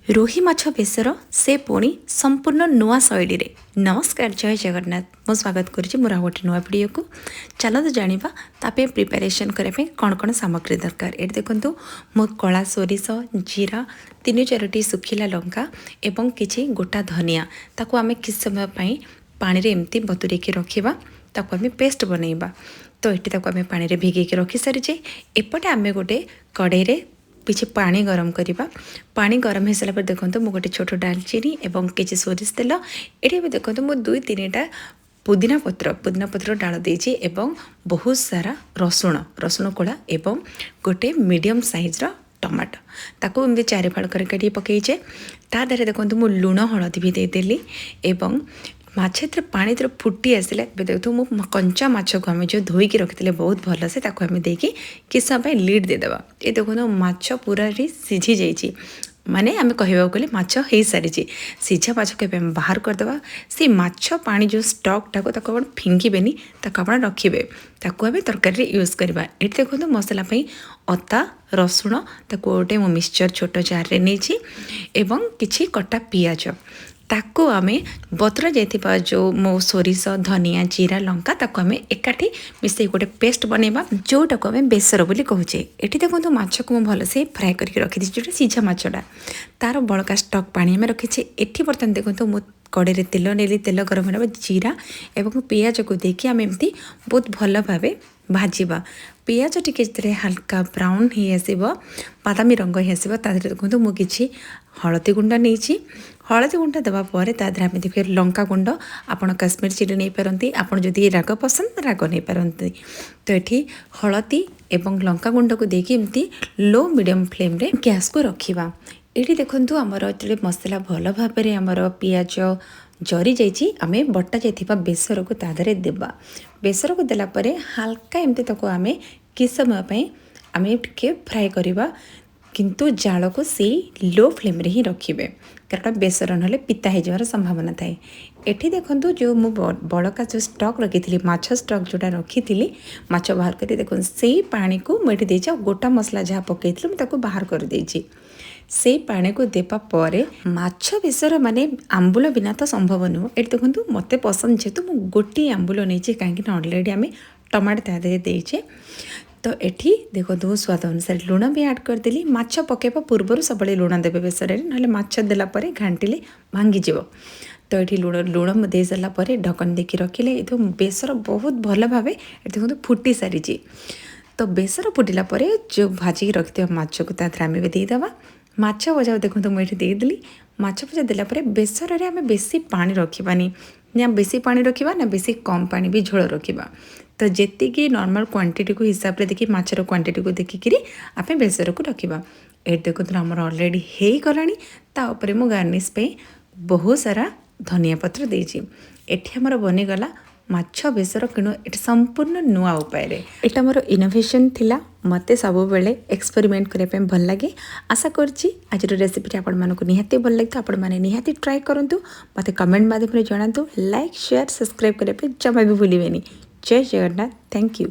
ରୋହି ମାଛ ବେସର, ସେ ପୁଣି ସମ୍ପୂର୍ଣ୍ଣ ନୂଆ ଶୈଳୀରେ। ନମସ୍କାର, ଜୟ ଜଗନ୍ନାଥ। ମୁଁ ସ୍ୱାଗତ କରୁଛି ମୋର ଆଉ ଗୋଟେ ନୂଆ ଭିଡ଼ିଓକୁ। ଚାଲନ୍ତୁ ଜାଣିବା ତା ପାଇଁ ପ୍ରିପାରେସନ୍ କରିବା ପାଇଁ କ'ଣ କ'ଣ ସାମଗ୍ରୀ ଦରକାର। ଏଠି ଦେଖନ୍ତୁ, ମୁଁ କଳା ସୋରିଷ, ଜିରା, ତିନି ଚାରୋଟି ଶୁଖିଲା ଲଙ୍କା ଏବଂ କିଛି ଗୋଟା ଧନିଆ, ତାକୁ ଆମେ କିଛି ସମୟ ପାଇଁ ପାଣିରେ ଏମିତି ବତୁରେଇକି ରଖିବା। ତାକୁ ଆମେ ପେଷ୍ଟ ବନେଇବା। ତ ଏଠି ତାକୁ ଆମେ ପାଣିରେ ଭିଗେଇକି ରଖିସାରିଛେ। ଏପଟେ ଆମେ ଗୋଟେ କଡ଼େଇରେ କିଛି ପାଣି ଗରମ କରିବା। ପାଣି ଗରମ ହେଇସାରିଲା ପରେ ଦେଖନ୍ତୁ, ମୁଁ ଗୋଟେ ଛୋଟ ଡାଲଚିନି ଏବଂ କିଛି ସୋରିଷ ତେଲ। ଏଠି ଏବେ ଦେଖନ୍ତୁ, ମୁଁ ଦୁଇ ତିନିଟା ପୁଦିନା ପତ୍ର ଡାଳ ଦେଇଛି ଏବଂ ବହୁତ ସାରା ରସୁଣ କୋଳା ଏବଂ ଗୋଟେ ମିଡ଼ିୟମ୍ ସାଇଜ୍ର ଟମାଟୋ, ତାକୁ ଏମିତି ଚାରି ଫାଳ କରି କାଟିକି ପକାଇଛେ। ତା ଦେହରେ ଦେଖନ୍ତୁ, ମୁଁ ଲୁଣ ହଳଦୀ ବି ଦେଇଦେଲି ଏବଂ ମାଛ ଏଥିରେ ପାଣି ଏଥିରେ ଫୁଟି ଆସିଲେ ଏବେ ଦେଖନ୍ତୁ, ମୁଁ କଞ୍ଚା ମାଛକୁ ଆମେ ଯେଉଁ ଧୋଇକି ରଖିଥିଲେ ବହୁତ ଭଲସେ, ତାକୁ ଆମେ ଦେଇକି କିଛି ସମୟ ପାଇଁ ଲିଡ୍ ଦେଇଦେବା। ଏ ଦେଖନ୍ତୁ, ମାଛ ପୁରା ସିଝି ଯାଇଛି, ମାନେ ଆମେ କହିବାକୁ ଗଲେ ମାଛ ହେଇସାରିଛି। ସିଝା ମାଛକୁ ଏବେ ଆମେ ବାହାର କରିଦେବା। ସେଇ ମାଛ ପାଣି ଯେଉଁ ଷ୍ଟକ୍ଟାକୁ, ତାକୁ ଆପଣ ଫିଙ୍ଗିବେନି, ତାକୁ ଆପଣ ରଖିବେ। ତାକୁ ଆମେ ତରକାରୀରେ ୟୁଜ୍ କରିବା। ଏଠି ଦେଖନ୍ତୁ, ମସଲା ପାଇଁ ଅଦା, ରସୁଣ, ତାକୁ ଗୋଟେ ମୁଁ ମିକ୍ସଚର୍ ଛୋଟ ଜାର୍ରେ ନେଇଛି ଏବଂ କିଛି କଟା ପିଆଜ। ତାକୁ ଆମେ ବତୁରା ଯାଇଥିବା ଯେଉଁ ମୋ ସୋରିଷ, ଧନିଆ, ଜିରା, ଲଙ୍କା, ତାକୁ ଆମେ ଏକାଠି ମିଶାଇ ଗୋଟେ ପେଷ୍ଟ ବନେଇବା, ଯେଉଁଟାକୁ ଆମେ ବେସର ବୋଲି କହୁଛେ। ଏଠି ଦେଖନ୍ତୁ, ମାଛକୁ ମୁଁ ଭଲସେ ଫ୍ରାଏ କରିକି ରଖିଦେଇଛି, ଯେଉଁଟା ସିଝା ମାଛଟା। ତା'ର ବଳକା ଷ୍ଟକ୍ ପାଣି ଆମେ ରଖିଛେ। ଏଠି ବର୍ତ୍ତମାନ ଦେଖନ୍ତୁ, ମୁଁ କଡ଼େଇରେ ତେଲ ନେଲି। ତେଲ ଗରମ ହେଲା ପରେ ଜିରା ଏବଂ ପିଆଜକୁ ଦେଇକି ଆମେ ଏମିତି ବହୁତ ଭଲ ଭାବେ ଭାଜିବା। ପିଆଜ ଟିକେ ଯେତେବେଳେ ହାଲକା ବ୍ରାଉନ୍ ହେଇଆସିବ, ବାଦାମୀ ରଙ୍ଗ ହେଇଆସିବ, ତା ଦେହରେ ଦେଖନ୍ତୁ, ମୁଁ କିଛି ହଳଦୀ ଗୁଣ୍ଡ ନେଇଛି। ହଳଦୀ ଗୁଣ୍ଡ ଦେବା ପରେ ତା ଦେହରେ ଆମେ ଦେଖିବା ଲଙ୍କା ଗୁଣ୍ଡ। ଆପଣ କାଶ୍ମୀର ଚିଲି ନେଇପାରନ୍ତି, ଆପଣ ଯଦି ରାଗ ପସନ୍ଦ, ରାଗ ନେଇପାରନ୍ତି। ତ ଏଠି ହଳଦୀ ଏବଂ ଲଙ୍କା ଗୁଣ୍ଡକୁ ଦେଇକି ଏମିତି ଲୋ ମିଡ଼ିୟମ୍ ଫ୍ଲେମ୍ରେ ଗ୍ୟାସ୍କୁ ରଖିବା। ଏଠି ଦେଖନ୍ତୁ, ଆମର ଯେତେବେଳେ ମସଲା ଭଲ ଭାବରେ ଆମର ପିଆଜ ଜରି ଯାଇଛି, ଆମେ ବଟା ଯାଇଥିବା ବେସରକୁ ତା ଦେହରେ ଦେବା। ବେସରକୁ ଦେଲା ପରେ ହାଲକା ଏମିତି ତାକୁ ଆମେ କିଛି ସମୟ ପାଇଁ ଆମେ ଟିକେ ଫ୍ରାଏ କରିବା, କିନ୍ତୁ ଜାଳକୁ ସେଇ ଲୋ ଫ୍ଲେମ୍ରେ ହିଁ ରଖିବେ, କାରଣ ବେସର ନହେଲେ ପିତା ହେଇଯିବାର ସମ୍ଭାବନା ଥାଏ। ଏଠି ଦେଖନ୍ତୁ, ଯେଉଁ ମୁଁ ବଳକା ଯେଉଁ ଷ୍ଟକ୍ ରଖିଥିଲି, ମାଛ ଷ୍ଟକ୍ ଯେଉଁଟା ରଖିଥିଲି, ମାଛ ବାହାର କରି ଦେଖନ୍ତୁ, ସେଇ ପାଣିକୁ ମୁଁ ଏଠି ଦେଇଛି। ଆଉ ଗୋଟା ମସଲା ଯାହା ପକାଇଥିଲି, ମୁଁ ତାକୁ ବାହାର କରିଦେଇଛି। ସେଇ ପାଣିକୁ ଦେବା ପରେ ମାଛ ବେସର ମାନେ ଆମ୍ବୁଲ ବିନା ତ ସମ୍ଭବ ନୁହଁ। ଏଠି ଦେଖନ୍ତୁ, ମୋତେ ପସନ୍ଦ ଯେହେତୁ ମୁଁ ଗୋଟିଏ ଆମ୍ବୁଲ ନେଇଛି, କାହିଁକିନା ଅଲରେଡ଼ି ଆମେ ଟମାଟୋ ତା ଦେହରେ ଦେଇଛେ। ତ ଏଠି ଦେଖନ୍ତୁ, ସ୍ୱାଦ ଅନୁସାରେ ଲୁଣ ବି ଆଡ଼୍ କରିଦେଲି। ମାଛ ପକାଇବା ପୂର୍ବରୁ ସବୁବେଳେ ଲୁଣ ଦେବେ ବେସରରେ, ନହେଲେ ମାଛ ଦେଲା ପରେ ଘାଣ୍ଟିଲେ ଭାଙ୍ଗିଯିବ। ତ ଏଠି ଲୁଣ ମୁଁ ଦେଇସାରିଲା ପରେ ଢକନ ଦେଇକି ରଖିଲେ। ଏଠୁ ବେସର ବହୁତ ଭଲ ଭାବେ ଏଠି ଦେଖନ୍ତୁ ଫୁଟି ସାରିଛି। ତ ବେସର ଫୁଟିଲା ପରେ ଯେଉଁ ଭାଜିକି ରଖିଥିବା ମାଛକୁ ତା ଦେହରେ ଆମେ ବି ଦେଇଦେବା। ମାଛ ଭଜା ଦେଖନ୍ତୁ, ମୁଁ ଏଠି ଦେଇଦେଲି। ମାଛ ଭଜା ଦେଲା ପରେ ବେସରରେ ଆମେ ବେଶୀ ପାଣି ରଖିବାନି, ନା ବେଶୀ ପାଣି ରଖିବା, ନା ବେଶୀ କମ୍ ପାଣି ବି ଝୋଳ ରଖିବା। ତ ଯେତିକି ନର୍ମାଲ୍ କ୍ୱାଣ୍ଟିଟିକୁ ହିସାବରେ ଦେଖି, ମାଛର କ୍ୱାଣ୍ଟିଟିକୁ ଦେଖିକିରି ଆମେ ବେସରକୁ ରଖିବା। ଏଠି ଦେଖନ୍ତୁ, ଆମର ଅଲରେଡ଼ି ହେଇଗଲାଣି। ତା ଉପରେ ମୁଁ ଗାର୍ନିସ୍ ପାଇଁ ବହୁତ ସାରା ଧନିଆ ପତ୍ର ଦେଇଛି। ଏଠି ଆମର ବନିଗଲା ମାଛ ବେସର, କିନ୍ତୁ ଏଠି ସମ୍ପୂର୍ଣ୍ଣ ନୂଆ ଉପାୟରେ। ଏଇଟା ମୋର ଇନୋଭେସନ୍ ଥିଲା। ମୋତେ ସବୁବେଳେ ଏକ୍ସପେରିମେଣ୍ଟ କରିବା ପାଇଁ ଭଲ ଲାଗେ। ଆଶା କରୁଛି ଆଜିର ରେସିପିଟି ଆପଣମାନଙ୍କୁ ନିହାତି ଭଲ ଲାଗିଥିବ। ଆପଣମାନେ ନିହାତି ଟ୍ରାଏ କରନ୍ତୁ, ମୋତେ କମେଣ୍ଟ ମାଧ୍ୟମରେ ଜଣାନ୍ତୁ। ଲାଇକ୍, ସେୟାର, ସବସ୍କ୍ରାଇବ୍ କରିବା ପାଇଁ ଜମା ବି ଭୁଲିବେନି। ଜୟ ଜଗନ୍ନାଥ, thank you.